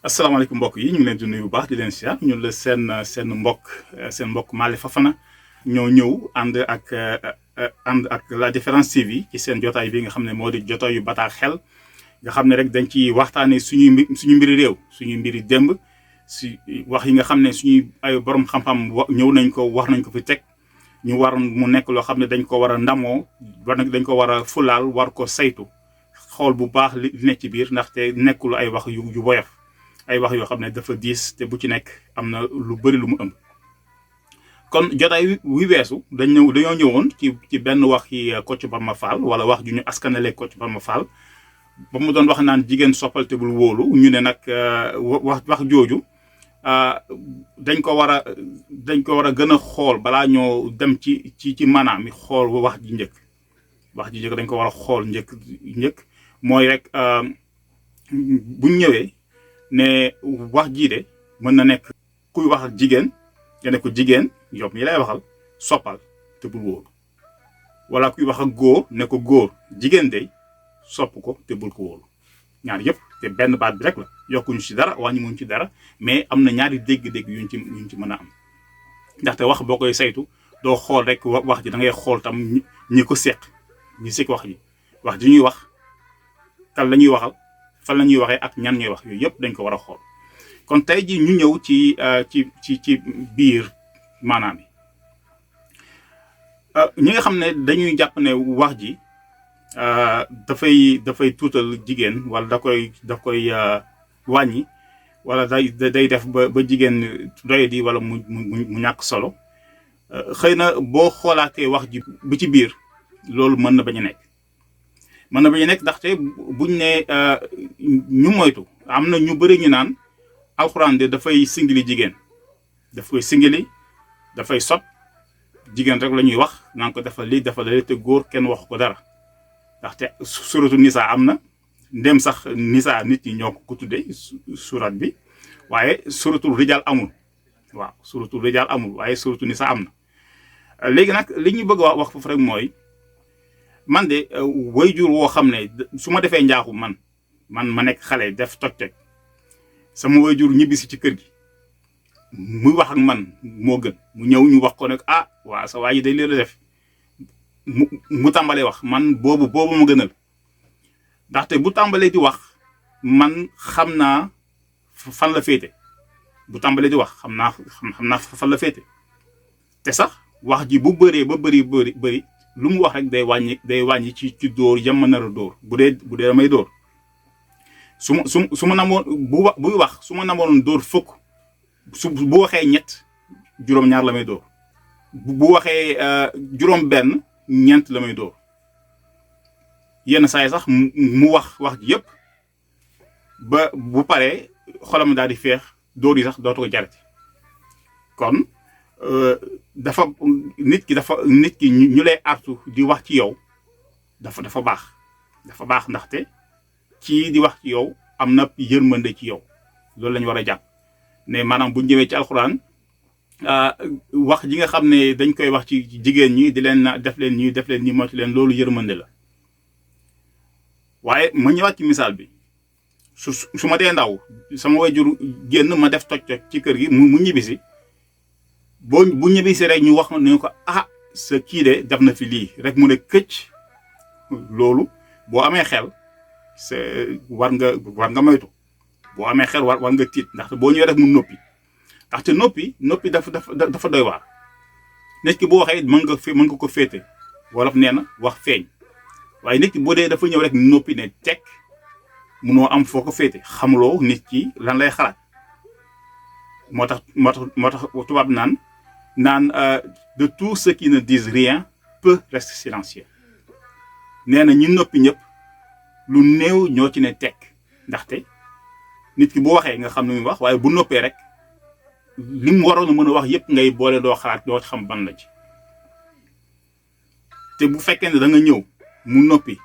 asalaamaaleykum mbokk yi ñu ngi leen di nuyu bu baax di leen siyaar ñun la seen mbokk Malick Fofana ñoo ñëw ànd ak la Différence TV ci seen jotaay bi nga xam ne moo di jotaay yu bataa xel nga xam ne rek dañ ci waxtaanee suñu mbiri réew suñu mbiri démb si wax yi nga xam ne suñuy ay borom xam-xam ñëw nañ ko wax nañ ko fi teg ñu war mu nekk loo xam ne dañ ko war a ndamoo dañ ko war a fulaal war ko saytu xool bu baax li nekk ci biir ndaxte nekkul ay wax yu woyof ay wax yoo xam ne dafa diis te bu ci nekk am na lu bëri lu mu ëmb. kon jotaay wi weesu dañoo ñëwoon ci benn wax yi Kocc Barma Fall wala wax ju ñu askanalee Kocc Barma Fall ba mu doon wax naan jigéen soppal te bul wóolu ñu ne nag wax jooju dañ ko war a gën a xool balaa ñoo dem ci maanaam mi xool wax ji njëkk dañ ko war a xool njëkk mooy rek buñ ñëwee ne wax jii de mën na nekk kuy wax ak jigéen nga ne ko jigéen yow mi lay waxal soppal te bul wóolu wala kuy wax ak góor ne ko góor jigéen de sopp ko te bul ko wóolu ñaar yëpp te benn baat bi rek la yokkuñu ci dara wàññi muñ ci dara mais am na ñaari dégg-dégg yuñ ci mën a am ndaxte wax boo koy saytu doo xool rek wax ji da ngay xool tam ñi ko seq ñi seq wax ji ñuy wax kan la ñuy waxal fan la ñuy waxee ak ñan ñuy wax yooyu yëpp dañ ko war a xool kon tey ji ñu ñëw ci biir maanaam yi ñi nga xam ne dañuy jàpp ne wax ji dafay tuutal jigéen wala daf koy wàññi wala day def ba jigéen doyadi wala mu ñàkk solo xëy na boo xoolaatee wax ji bu ci biir loolu mën na bañ a nekk ndaxte buñ ne ñu moytu am na ñu bëri ñu naan alxuraan de dafay singili jigéen daf koy singili dafay sot jigéen rek la ñuy wax naan ko dafa lii dafa la te góor kenn wax ko dara ndaxte suratu nisa am na ndem sax nisa nit ñi ñoo ko tuddee surat bi waaye suratul rijal amul waaye suratu nisa am na léegi nag li ñu bëgg a wax foofu rek mooy man de wayjur woo xam ne su ma defee njaaxu man ma nekk xale def toj sama wayjur ñibbisi ci kër gi muy wax ak man moo gën mu ñëw ñu wax ko nag waa sa waa ji day leen def mu tàmbalee wax man boobu ma gënal ndaxte bu tàmbalee di wax man xam naa fan la féete bu tàmbalee di wax xam naa fan la féete te sax wax ji bu bëree ba bëri lu mu wax rek day wàññi ci dóor yam ma nar a dóor bu dee damay dóor su ma namoon buy wax su ma namoon dóor fukk bu waxee ñett juróom-ñaar la may dóor bu waxee juróom-benn ñeent la may dóor yenn saa yi sax mu wax ji yëpp ba bu paree xolam daal di feex dóor yi sax dootu ko jarati kon nit ki ñu lay artu di wax ci yow dafa baax ndaxte kii di wax ci yow am na yërmande ci yow loolu la ñu war a jàpp ne maanaam bu ñëwee ci alxuraan wax ji nga xam ne dañ koy wax ci jigéen ñi di leen def leen nii moytu leen loolu yërmande la waaye ma ñëwaat ci misaal bi su ma dee ndaw sama wayjur génn ma def toj ci kër gi mu ñibbisi bu ñibbisi rek ñu wax ne ko sa kii de def na fi lii rek mu ne këcc loolu boo amee xel war nga moytu boo amee xel war nga tiit ndaxte boo ñëwee rek mu noppi ndaxte noppi dafa doy waar nit ki boo waxee mën nga ko féete wolof nee na wax feeñ waaye nit ki boo dee dafa ñëw rek noppi ne teg munoo am foo ko féete xamuloo nit ki lan lay xalaat moo tax tubaab naan de tout ceux qui ne disent rien peu reste silencieux nee na ñu noppi ñëpp lu néew ñoo ci ne teg ndaxte nit ki bu waxee nga xam ne muy wax waaye bu noppee rek li mu waroon a mën a wax yëpp ngay boole doo xalaat doo xam ban la ci te bu fekkee ne da nga ñëw mu noppi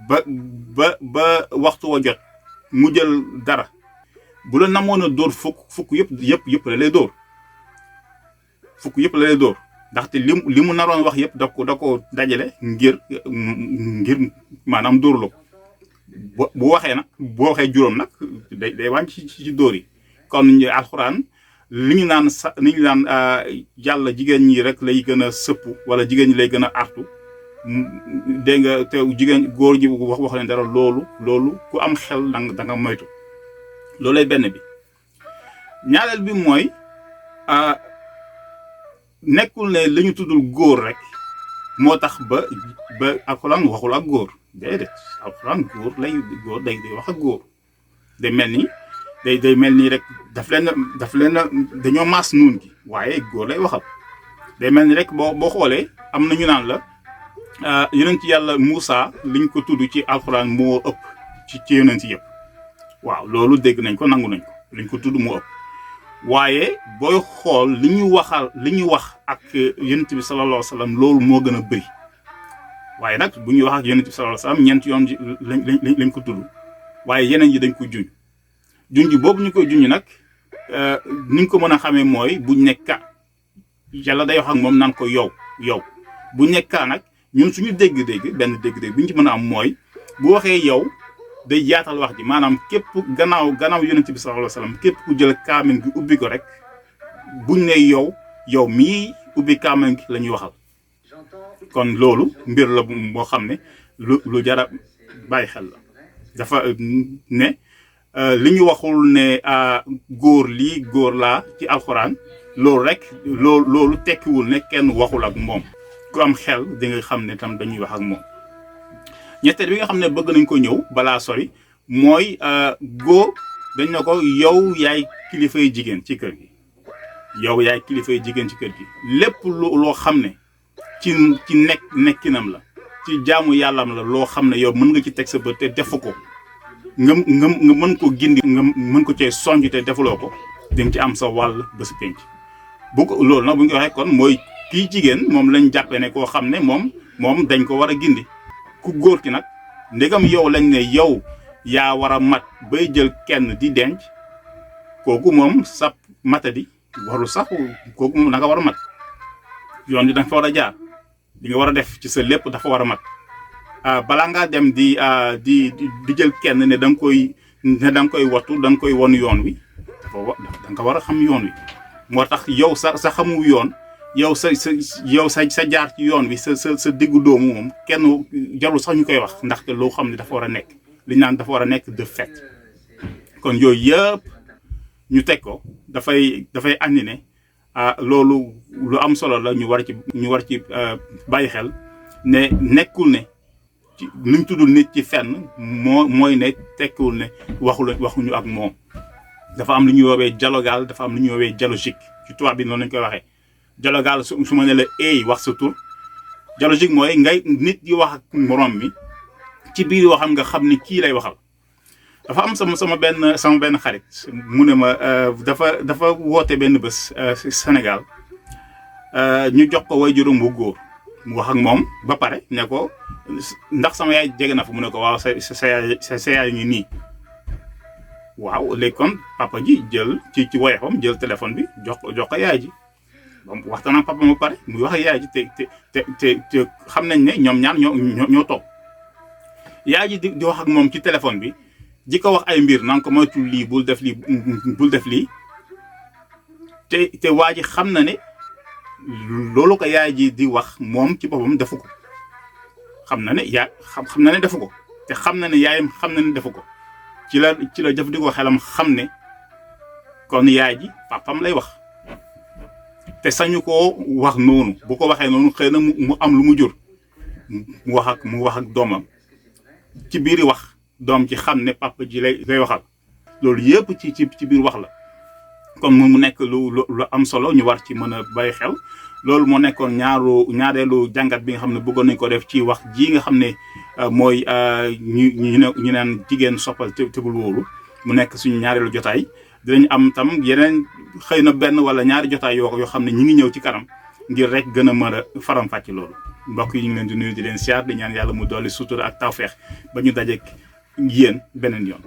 ba waxtu wa jot mu jël dara bu la namoon a dóor fukk yëpp la lay dóor ndaxte li mu naroon wax yëpp da ko dajale ngir maanaam dóorloo bu waxee nag boo waxee juróom nag day wàññi ci dóor yi. kon alxuraan li ñu naan yàlla jigéen ñi rek lay gën a sëpp wala jigéen ñi lay gën a artu dégg nga te jigéen góor ji wax leen dara loolu ku am xel da nga moytu loolay benn bi. ñaareel bi mooy nekkul ne li ñu tuddul góor rek moo tax ba alxuraan waxul ak góor déedéet alxuraan góor day wax ak góor day mel ni day mel nii rek daf leen dañoo maas nuun gi waaye góor lay waxal. day mel ni rek boo xoolee am na ñu naan la yonent yàlla Moussa liñ ko tudd ci alxuraan moo ëpp ci yonent yëpp waaw loolu dégg nañ ko nangu nañ ko liñ ko tudd moo ëpp. waaye booy xool li ñu wax ak yonent bi sallallahu alayhi wa sallam loolu moo gën a bëri waaye nag bu ñuy wax ak yonent bi sallallahu alayhi wa sallam ñeent yoon lañ ko tudd waaye yeneen yi dañ ko junj boobu ñu koy junj nag ni ñu ko mën a xamee mooy buñ nekka yàlla day wax ak moom naan ko yow buñ nekka nag ñun suñu dégg-dégg benn dégg-dégg bi ñu ci mën a am mooy bu waxee yow day yaatal wax ji maanaam képp gannaaw yonent bi sallallahu alayhi wa sallam képp ku jël kaamil gi ubbi ko rek buñ ne yow mii ubbi kaamil gi la ñuy waxal. kon loolu mbir la moo xam ne lu jara bàyyi xel la dafa ne li ñu waxul ne góor lii góor laa ci alxuraan loolu rek loolu tekkiwul ne kenn waxul ak moom ku am xel di nga xam ne tam dañuy wax ak moom. ñetteel bi nga xam ne bëgg nañ ko ñëw balaa sori mooy góor dañ ne ko yow yaay kilifay jigéen ci kër gi lépp loo xam ne ci nekkinam la ci jaamu yàllam la loo xam ne yow mën nga ci teg sa bët te defu ko nga mën ko gindi nga mën ko cee sonj te defuloo ko di nga ci am sa wàll ba si penc bu ko loolu nag bu ñu ko waxee kon mooy kii jigéen moom lañ jàppee ne koo xam ne moom dañ ko war a gindi. ku góor ki nag ndegam yow lañ ne yow yaa war a mat bay jël kenn di denc kooku moom sa matadi warul sax kooku moom da nga war a mat yoon bi da nga fa war a jaar li nga war a def ci sa lépp dafa war a mat balaa ngaa dem di jël kenn ne da nga koy wattu da nga koy won yoon wi da nga war a xam yoon wi moo tax yow sa xamu yoon yow sa jaar ci yoon wi sa diggu doomu moom kenn jarul sax ñu koy wax ndaxte loo xam ne dafa war a nekk li ñu naan dafa war a nekk de fait. kon yooyu yëpp ñu teg ko dafay andi ne loolu lu am solo la ñu war ci bàyyi xel ne nekkul ne ci luñ tuddul nit ci fenn mooy ne tekkiwul ne waxuñu ak moom. dafa am lu ñuy woowee dialogal dafa am lu ñuy woowee dialogique ci tubaab bi noonu lañ koy waxee. dialogal su ma ne la wax sa tur dialogique mooy ngay nit yi wax ak morom mi ci biir waxam nga xam ni kii lay waxal. dafa am sama benn xarit mu ne ma dafa woote benn bés Sénégal ñu jox ko waajuram bu góor mu wax ak moom ba pare ne ko ndax sama yaay jege na fa mu ne ko waaw sa yaay ngi nii. waaw léegi kon papa ji jël ci woyofam jël téléphone bi jox ko yaay ji. donc waxtaan ak papa ma pare muy wax ak yaay ji te xam nañ ne ñoom ñaar ñoo toog yaay ji di wax ak moom ci téléphone bi di ko wax ay mbir naan ko moytul lii bul def lii te waa ji xam na ne loolu ko yaay ji di wax moom ci boppam defu ko xam na ne xam na ne defu ko te xam na ne yaayam xam na ne defu ko ci la jëfandikoo xelam xam ne kon yaay ji papam lay wax. te sañu koo wax noonu bu ko waxee noonu xëy na mu am lu mu jur mu wax ak doomam ci biir wax doom ci xam ne papa ji lay waxal loolu yëpp ci biir wax la. kon mu nekk lu am solo ñu war ci mën a bàyyi xel loolu moo nekkoon ñaareelu jàngat bi nga xam ne bëggoon nañ ko def ci wax ji nga xam ne mooy ñu naan jigéen soppal te bul wóolu mu nekk suñu ñaareelu jotaay. dinañ am tam yeneen xëy na benn wala ñaari jotaay yoo xam ne ñi ngi ñëw ci kanam ngir rek gën a mën a faram-fàcce loolu mbokk yi ñu ngi leen di nuyu di leen siyaar di ñaan yàlla mu dolli sutura ak tawfeex ba ñu dajeek yéen beneen yoon.